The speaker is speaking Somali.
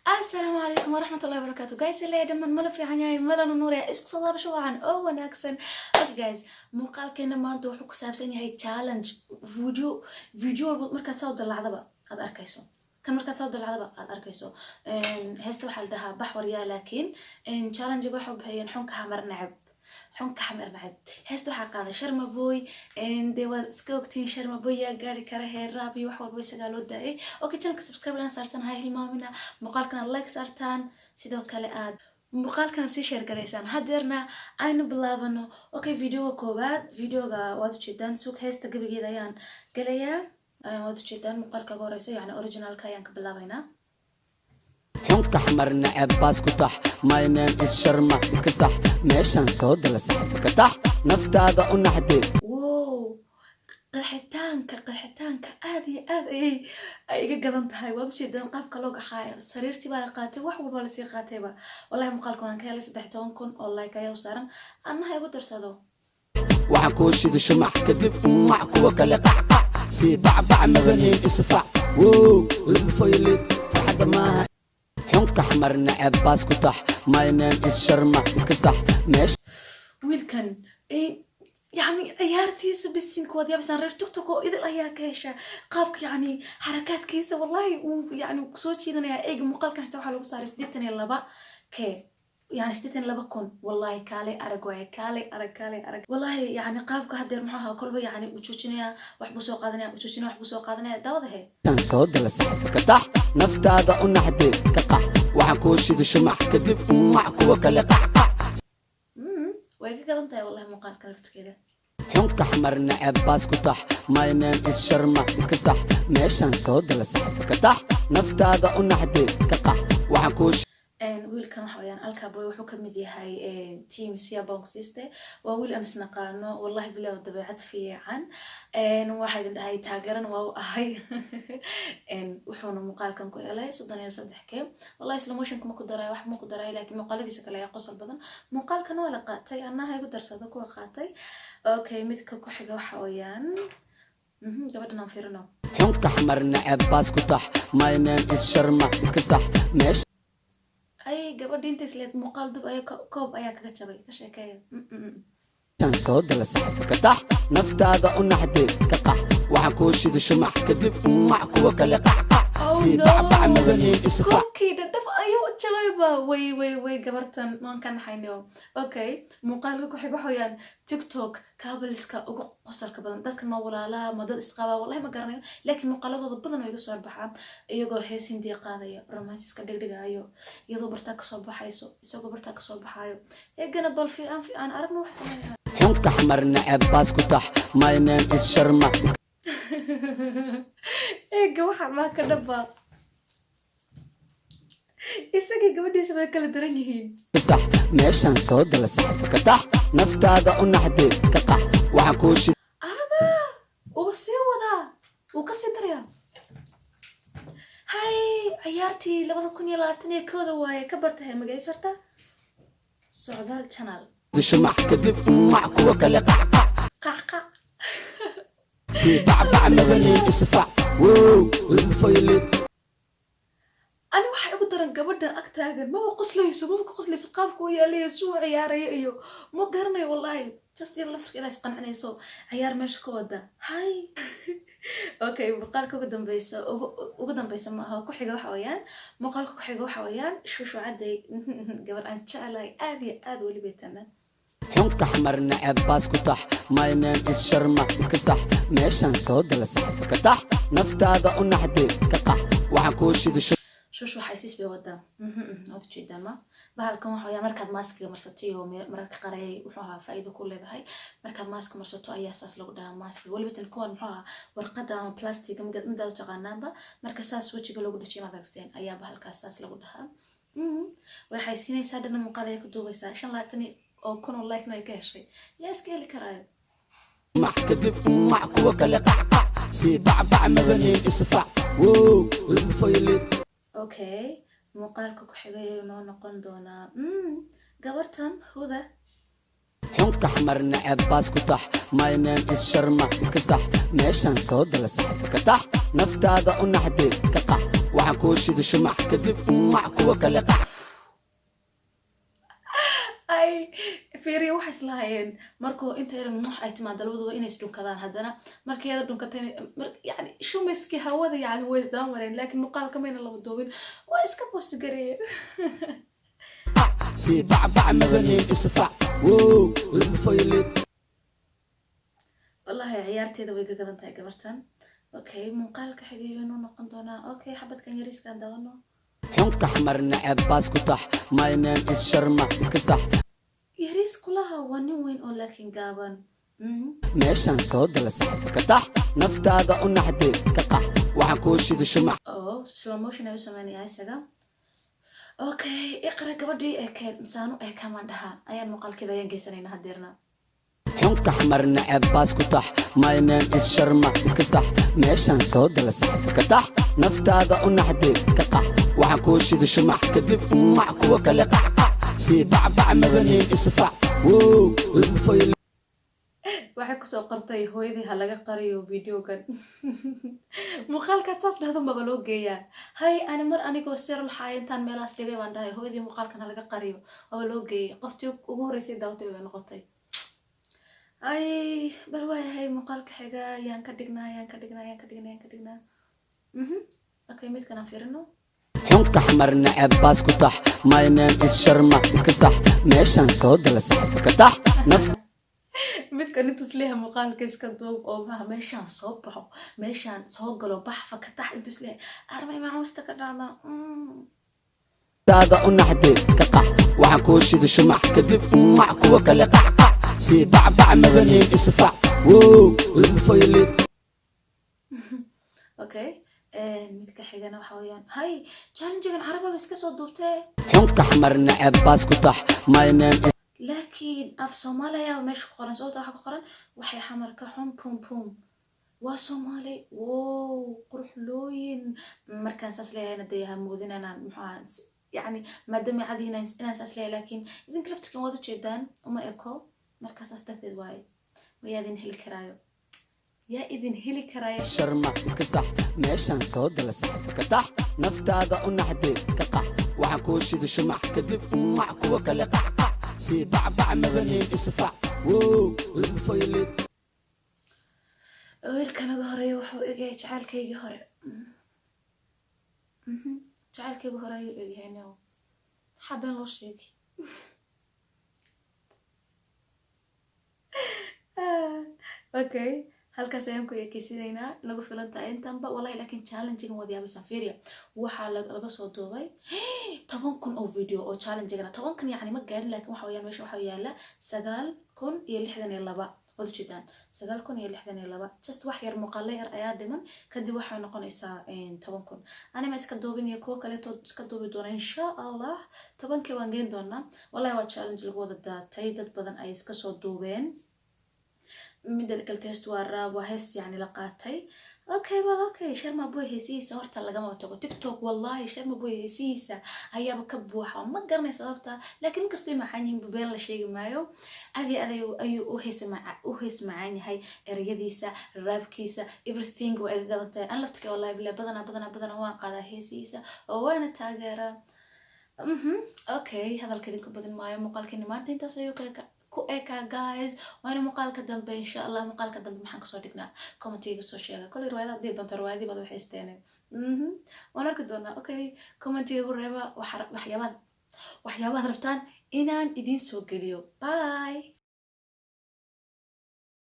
Asalaamu calaykum waraxmatullahi wabarakaatu, guys. Ilaa dhammaan mala fiican yahay, malana nuuraya, isku soo laabasho wacan oo wanaagsan. Okay guys, muuqaalkeena maanta wuxuu ku saabsan yahay challenge video. Video walba markaad saa u dalacdaba aad arkayso, kan markaad saa u dalacdaba aad arkayso. Heesta waxaa la dhahaa "Bax Waryaa", laakiin challenge waxay u bixiyeen "Xunka Xamar Nacab". "Xunka Xamar Nacab" heesta waxaa qaaday Sharma Boy. Dee waad iska ogtiin, Sharma Boy yaa gaari kara? Heeraab iyo wax walba isagaa loo daayay. Okay, channelka subscribe inaan saartaan ha hilmaamina, muuqaalkana like saartaan, sidoo kale aad muuqaalkana sii share garaysaan. Hadeerna aynu bilaabano. Okay, videoga koowaad, videoga waad ujeedaan. Sug, heesta gabigeeda ayaan gelayaa. Waad ujeedaan muuqaalka ugu horeysa, yani originalka ayaan ka bilaabaynaa. Xunka Xamar nacab baas ku tax. My name is Sharma, iska sax. Meeshaan soo gala saxafa ka tax, naftaada u naxdee. Wow, qeexitaanka, qeexitaanka aad iyo aad ayay ay iga gadan tahay. Waad ujeedaan qaabka loo gaxaayo. Sariirtii baa la qaatay, wax walba lasii qaatayba. Wallahi muuqaalka waan ka helay. 13,000 oo like ayaa u saaran. Annaha igu darsado. Waxaan kuu shida shumac, kadib mac kuwa kale qacqac sii bacbac mabaniin isufac. Wow, labufoylid farxadda maaha. Xunka Xamar nacab baas ku tax. My name is Sharma, iska sax meesha. Wiilkan yani ciyaartiisa bisinka waad yaabasaan. Reer TikTok oo idil ayaa ka hesha qaabka, yani xarakaadkiisa. Wallahi wuu yani soo jiidanayaa. Eega muuqaalkan xitaa waxaa lagu saaray 82K, yani 82,000. Wallahi kaalay arag waaye, kaalay arag, kaalay arag. Wallahi yani qaabka hadeer muxuu ahaa, kolba yani uu joojinaya, wax buu soo qaadanaya, uu joojinaya, wax buu soo qaadanaya. Daawadahe. Soo gala saxafa ka tax, naftaada u naxdee ka qax. Waxaan kuu shida shumac, kadib mac kuwa kale qacqac. Way ka gadan tahay wallahi muuqaalka laftirkeeda. Xunka Xamar nacab baas ku tax. My name is Sharma, iska sax. Meeshaan soo gala saxafa ka tax, naftaada u naxdee ka qax. Waxaan kuu Wiilkan waxa weyaan Alkaboy, wuxuu kamid yahay team Siabonksiste. Waa wiil aan isnaqaano, wallahi bilow, dabeecad fiican. Waxaa idin dhahay taageerana waa u ahay. Wuxuuna muuqaalkan ku helay 33K. Wallahi slow motion kuma ku daray, wax ma ku daray, laakiin muuqaaladiisa kale ayaa qosol badan. Muuqaalkan waa la qaatay, annaha igu darsado kuwa qaatay. Okay, midka ku xiga waxa weeyaan gabadhan aan fiirino. Xunka Xamar nacab baas ku tax. My name is Sharma, iska sax meesha. Ay, gabadha inta isleed muuqaal dub ayaa koob ayaa kaga jabay. Ka sheekeeya. Soo gala saxafa ka tax, naftaada u naxdee ka qax. Waxaan kuu shida shumac, kadib mac kuwa kale qacqac sii bacbac mabaniin isufac. Koobkii dhadhaf ayuu u jabayba. Way way way, gabartan waan ka naxaynayo. Okay, muuqaalka ku xiga waxa weeyaan TikTok coupleska ugu qosalka badan. Dadkan ma walaalaa, ma dad isqabaa? Wallahi ma garanayo, laakiin muuqaaladooda badan oo iga soo baxaa iyagoo hees Hindiya qaadaya, romansiska dhigdhigayo, iyadoo bartaa kasoo baxayso, isagoo bartaa kasoo baxaayo. Eegana bal fiican fiican aragna wax sameynaya. Xunka Xamar nacab baas ku tax. My name is Sharma. Eega, waxa maa ka dhaba, isagii gabadhiisa way kala daran yihiin. Sax meeshaan soo gala saxafa ka tax, naftaada u naxdee ka qax. Waxaan kuu shida Adaa wuu sii wadaa, wuu kasii darayaa. Hay, ciyaartii 2021-da waaye. Ka bartahay magaciisa horta, Socdaal Channel. Shumac, kadib mac kuwa kale qacqac Qacqac sii bacbac mabaniin isufac. Wow, labufoylid. Ani waxaa igu daran gabadhan ag taagan, maba qoslayso, maba ka qoslayso qaabka u yaalaya, suu ciyaaraya iyo ma garanayo. Wallahi just yar laftirka inaa isqancinayso, ciyaar meesha ka wada. Hay, okay, muuqaalka ugu dambeysa, ugu dambeysa ma aha, ku xiga waxa weeyaan, muuqaalka ku xiga waxa weeyaan Shushu Caday, gabar aan jeclahay aad iyo aad weliba tana. Xunka Xamar nacab baas ku tax. My name is Sharma, iska sax. Meeshaan soo gala saxafa ka tax, naftaada u naxdee ka qax. Waxaan kuu shida Shushu xaysiis bay wadaa, waad ujeedaa. Ma bahalkan waxa weeyaa markaad maaskiga marsato iyo mararka qaar ayay wuxuu ahaa faa'iido ku leedahay. Markaad maaska marsato ayaa saas lagu dhahaa maaskiga. Weliba tan kuwan muxuu ahaa warqadda ama plastiga midaa u taqaanaanba, marka saas wejiga loogu dhajiyo, maad aragteen, ayaa bahalkaas saas lagu dhahaa. Waxay siinaysaa dhana muuqaal ayay ku duubaysaa. 25,000 oo like-na ay ka heshay. Yaa iska heli karaayo? Mac, kadib mac kuwa kale qacqac sii bacbac mabaniin isufac. Wow, labufoylid. Okay, muuqaalka ku xigay ayuu noo noqon doonaa gabartan Huda. Xunka Xamar nacab baas ku tax. My name is Sharma, iska sax. Meeshaan soo gala saxafa ka tax, naftaada u naxdee ka qax. Waxaan Waxaan kuu shida shumac, kadib mac kuwa kale qac. Ay, fiiriya, waxay islahaayeen markuu inta yar mux ay timaado labadooda inay isdhunkadaan. Haddana markii yada dhunkatay, yani shumiskii hawada, yani way isdaba mareen, laakiin muuqaalka mayna laba duubin, waa iska post gareeyeen. Sii bacbac, mabanin isufac. Wow, look before you leap. Wallahi ciyaarteeda way gagadan tahay gabartan. Okay, muuqaalka xigayo inuu noqon doonaa. Okay, xabadkan yariiskaan daawano. Xunka Xamar neceb baas ku tax. My name is Sharma, iska sax. Yariis kulaha, waa nin weyn oo laakiin gaaban. Meeshaan soo gala saxafa ka tax, naftaada u naxdee ka qax. Waxaan kuu shida shumac. Oh, slow motion ay u sameynayaa isaga. Okay, Iqra gabadhii ekeed misaanu eekamaan dhahaa ayaan muuqaalkeeda ayaan geysanaynaa hadeerna. Xunka Xamar neceb baas ku tax. My name is Sharma, iska sax. Meeshaan soo gala saxafa ka tax, naftaada u naxdee ka qax. Waxaan kuu shida shumac, kadib mac kuwa kale qacqac. Sii bacbac, mabanin isufac. Wow, look before you. Waxay kusoo qortay, "Hooyadii ha laga qariyo videogan." Muuqaalkaad saas dhahdo baba loo geeyaa. Hay, ani mar anigoo sir laxaaya intaan meelahaas dhigay baan dhahay, "Hooyadii muuqaalkan ha laga qariyo." Waaba loo geeyay, qoftii ugu horreysay daawatay bay noqotay. Ay, bal waayahay, muuqaalka xiga yaan ka dhignaa, yaan ka dhignaa, yaan ka dhignaa, yaan ka dhignaa? Okay, midkan aan fiirino. Xunka Xamar neceb baas ku tax. My name is Sharma, iska sax. Meeshaan soo gala saxafa ka tax naf. Midkan intuu isleeyahay muuqaalka iska duub oo maha meeshaan soo baxo, meeshaan soo galo, bax fakatax intuu isleeyahay, armay macuusta ka dhacda. Taada u naxdee ka qax. Waxaan kuu shida shumac, kadib mac kuwa kale qacqac. Sii bacbac, mabanin isufac. Wow, look before you leap. Okay, midka xigana waxa weeyaan, hay, challengegan carababa iska soo duubtee. Xunka Xamar neceb baas ku tax. My name is. Laakiin af Soomaali ayaa meesha ku qoran, sababta waxaa ku qoran waxay Xamar ka xun pum pum waa Soomaali. Wow, quruxlooyin. Markaan saas leeyahayna dee ha moodin inaan muxuu ahaa, yacni maadaama cadihin inaan saas leeyahay, laakiin idinka laftirkan waad ujeedaan, uma eko. Marka saas darteed waaye, ma yaa idin heli karaayo, yaa idin heli karaayo? Sharma, iska sax. Meeshaan soo gala saxafa ka tax, naftaada u naxdee ka qax. Waxaan kuu shida shumac, kadib mac kuwa kale qacqac. Sii bacbac, mabanin isufac. Wow, look before you leap. Wiilkan uga horeeya wuxuu egyahay jacaylkaygii hore. Jacaylkaygii hore ayuu egyahay. No, maxaa been loo sheegi? Okay, halkaas ayaan ku ekeysiinaynaa, nagu filan tahay intanba wallahi. Laakiin challengegan waad yaabaysaa. Fiiriya, waxaa laga soo duubay 10,000 oo video oo challengegana. 10,000 yacni ma gaadhin, laakiin waxa weeyaan meesha waxaa yaala 9062. Waad ujeedaan, 9062. Just wax yar, muuqaalo yar ayaa dhiman, kadib waxay noqonaysaa 10,000. Anima iska duubin iyo kuwo kaleeto iska duubi doona, insha Allah 10-kii waan geen doonaa. Wallahi waa challenge lagu wada daatay, dad badan ay iska soo duubeen. Midda kale, heest waa raab, waa hees yani la qaatay. Okay, well, okay, Sharma Boy heesihiisa horta lagama tago TikTok. Wallahi Sharma Boy heesihiisa ayaaba ka buuxa, ma garanay sababta, laakiin inkastoo ay macaan yihiin, been la sheegi maayo, aad iyo aad ayuu u hees macaan yahay. Ereyadiisa, raabkiisa, everything waa iga gadan tahay. An laftirka wallahi bilaa badanaa badanaa badanaa waan qaadaa heesihiisa oo waana taageeraa. Okay, hadalka idinku badin maayo. Muuqaalkeeni maanta intaas ayuu ku ekaa, guys. Waana muuqaalka dambe, insha Allah. Muuqaalka dambe maxaan kasoo dhignaa? Commentiga soo sheega. Kolay riwaayada haddii doonta, riwaayadii baad waxaysteene. Waan arki doonaa. Okay, commentiga ku reeba waxyaabaad rabtaan inaan idiin soo geliyo. Bye.